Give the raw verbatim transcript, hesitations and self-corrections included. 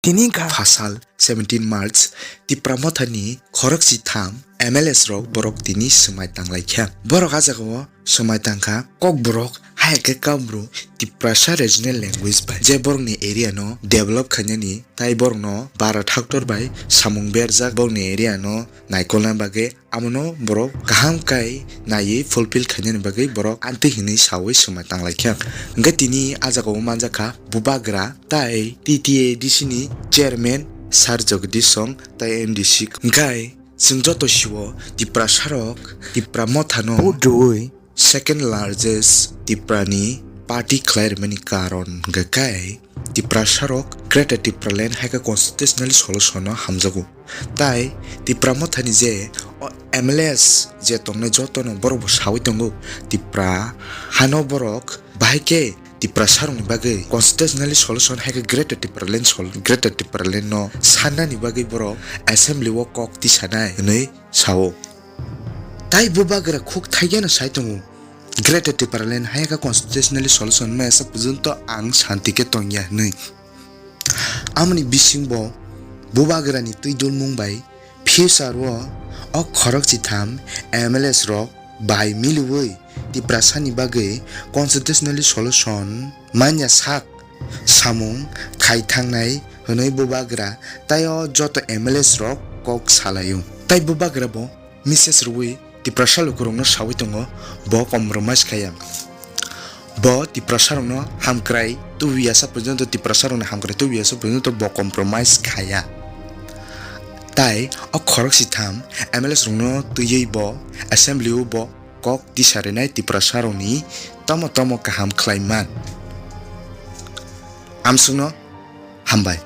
Tini wngkha phasal seventeen March, Tipra Mothani khorokchi tham M L As rok borok tini swmai tanglaikha. Borok a jagao swmai tangkha, Kokborok hai khe Kamru Tiprasa regional language bai, je borokni area no develop khainani tai borokno bara thaktor bai samung berjak, borokni area no naikolna bagwi. Abono borok kaham kai naiwi fulfill khainani bagwi borok amtwi hinwi sawi swmai tanglaikha. Hwnkhe tini a jagao manjakha bubagra tai T T A D C ni chairman Sir Jagadish Song tai M D C. Hwnkhe chwng joto sio Tiprasarok Tipra Mothano vote rwui second largest Tiprani party khlai rwmani karon hwnkhe kai Tiprasarok Greater Tipraland hai khe constitutional solution no hamjago. Tai Tipra Mothani je o M L As je tongnai jotono borok bo sawi tongo, Tipra hano borok bahai khe Tiprasarokni bagwi constitutional solution hai khe Greater Tipraland sol-, Greater Tipraland no sannani bagwi borok assembly o kok tisanai hwnwi sao. Tai bubagra khuk thaigeno sai tongo, Greater Tipraland hai khe constitutional solution maya sak porjonto ang santi khe tongya hwnwi. Amoni bisingbo bubagrani twi dulmung bai future o o khorokchi tham M L As rok bai miliwi Tiprasani bagwi constitutional solution manya sak samung khai thangnai hwnwi bubagra tai o joto M L As rok kok salaio. Tai bubagra bo message rwui Tiprasa lukurokno sawi tongo, bo compromise khaya. Bo Tiprasarokno hamkrai tubuya sa porjonto, Tiprasarokni hamkrai tubuya sa porjonto bo compromise khaya. Tai o khorokchi tham M L As rokno twiwi bo assembly o bo kok tisarinai Tiprasarokni tamo tamo kaham khlai man. Amsukno hambai.